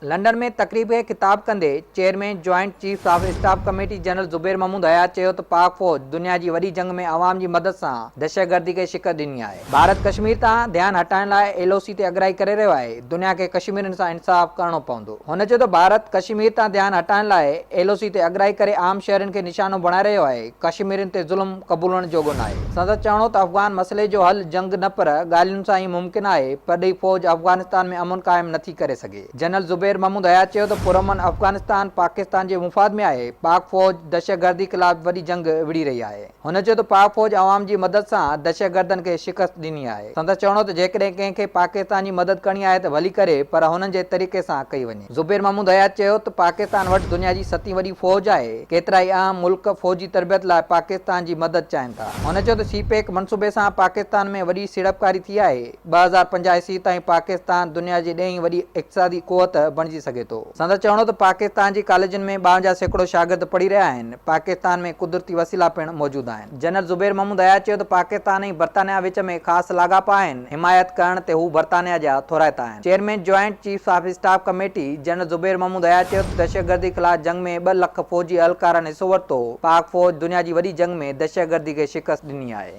London ۾ تقريب کي خطاب ڪندي chairman joint chiefs of staff committee general Zubair Mahmood Hayat چيو ته پاڪ فوج دنيا جي وڏي جنگ ۾ عوام جي مدد سان دهشتگردي کي شڪست ڏني آهي، ڀارت ڪشمير تان ڌيان هٽائڻ لاء ايل او سي تي اڳرائي ڪري رهيو آهي، دنيا کي ڪشميرين سان انصاف ڪرڻو پوندو. هن چيو ته ڀارت ڪشمير تان ڌيان هٽائڻ لاء ايل او سي تي اڳرائي ڪري عام شهرين کي نشانو بڻائي رهيو آهي، ڪشميرين تي ظلم قبولڻ جوڳو ناهي. سندس چوڻ هو ته افغان مسئلي جو حل جنگ نه پر ڳالهين سان ئي ممڪن آهي، پرڏيهي فوج افغانستان ۾ امن قائم نٿي ڪري سگهي. جنرل زبير محمود حيات چيو ته پرامن افغانستان پاڪستان جي مفاد ۾ آهي، پاڪ فوج دهشتگردي خلاف وڏي جنگ وڙهي رهي آهي. هن چيو ته پاڪ فوج عوام جي مدد سان دهشتگردن کي شڪست ڏني آهي. سندس چوڻ هو ته جيڪڏهن ڪنهن کي پاڪستان جي مدد ڪرڻي آهي ته ڀلي ڪري پر هنن جي طريقي سان ڪئي وڃي. زبير محمود حيات چيو ته پاڪستان وٽ دنيا جي ستين وڏي فوج آهي، ڪيترائي اهم ملڪ فوجي تربيت لاء پاڪستان جي مدد چاهين ٿا. هن چيو ته سي پيڪ منصوبي سان پاڪستان ۾ وڏي سيڙپڪاري ٿي آهي. 2050 عيسوي تائين پاڪستان دنيا جي ڏهين وڏي اقتصادي قوت بڻجي سگهي ٿو. سندس چوڻ هو ته پاڪستان جي ڪاليجن ۾ 52% شاگرد پڙهي رهيا آهن، پاڪستان ۾ قدرتي وسيلا پڻ موجود آهن. جنرل زبير محمود اياز چيو ته پاڪستان ۽ برطانيا وچ ۾ خاص لاڳاپا آهن، حمايت ڪرڻ تي هو برطانيا جا ٿورائتا آهن. Chairman joint chiefs of staff committee general Zubair Mahmood Ayaz چيو ته دهشتگردي خلاف جنگ ۾ ٻه لک فوجي اهلڪارن حصو ورتو، پاڪ فوج دنيا جي وڏي جنگ ۾ دهشتگردي کي شڪست ڏني آهي.